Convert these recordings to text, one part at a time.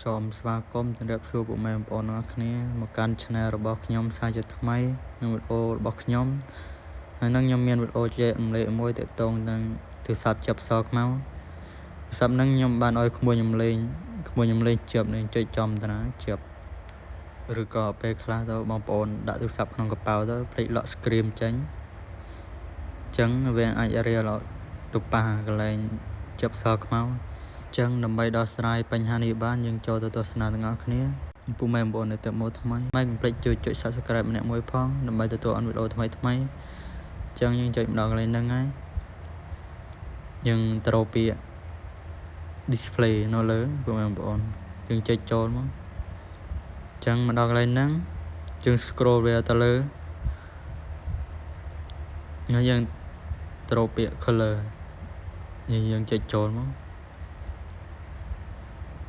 សូមស្វាគមន៍ជម្រាបសួរពុកម៉ែបងប្អូនទាំងអស់គ្នាមកកាន់ Channel របស់ខ្ញុំសាជាថ្មីនិងវីដេអូរបស់ខ្ញុំហើយនឹងខ្ញុំមានវីដេអូចែករំលែកមួយទាក់ទងនឹងទូរស័ព្ទចាប់សខ្មៅទូរស័ព្ទហ្នឹងខ្ញុំបានឲ្យក្មួយខ្ញុំលេងក្មួយខ្ញុំលេងជាប់នឹងចុចចំតាណាជាប់ឬក៏ពេលខ្លះទៅបងប្អូនដាក់ទូរស័ព្ទក្នុងកប៉ៅទៅភ្លេច lock screen ចេញអញ្ចឹងវាអាចរាលទៅប៉ះកន្លែងចាប់សខ្មៅចឹងដើម្បីដោះស្រាយបញ្ហានេះបានយើងចូលទៅទស្សនាទាំងអស់គ្នាពុកម៉ែបងប្អូននៅទឹកមកថ្មីហើយកុំភ្លេចជួយចុច Subscribe ម្នាក់មួយផងដើម្បីទទួលបានវីដេអូថ្មីថ្មីចឹងយើងចុចម្ដងកន្លែងហ្នឹងហើយយើងត្រូវពាក្យ display នៅលើពុកម៉ែបងប្អូនយើងចុចចូលមកចឹងមកដល់កន្លែងហ្នឹងយើង scroll វាទៅលើហើយយើងត្រូវពាក្យ color នេះយើងចុចចូលមក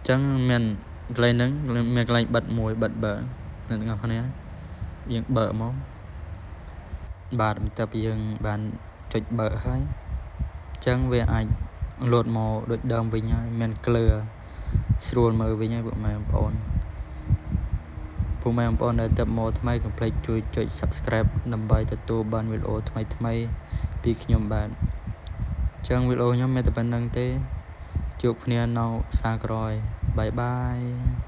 ចឹងមានកន្លែងហ្នឹងមានកន្លែងបិទមួយបិទបើអ្នកទាំងអស់គ្នាយើងបើកមកបាទបន្ទាប់ពីយើងបានចុចបើកហើយចឹងវាអាចលោតមកដូចដើមវិញហើយមាន clear ស្រួលមើលវិញហើយពុកម៉ែបងប្អូនពុកម៉ែបងប្អូនដែលទើបមកថ្មីកុំភ្លេចជួយចុច Subscribe ដើម្បីទទួលបានវីដេអូថ្មីថ្មីពីខ្ញុំបាទចឹងវីដេអូខ្ញុំមានតែប៉ុណ្ណឹងទេជួបគ្នានៅសាក្រោយ bye bye.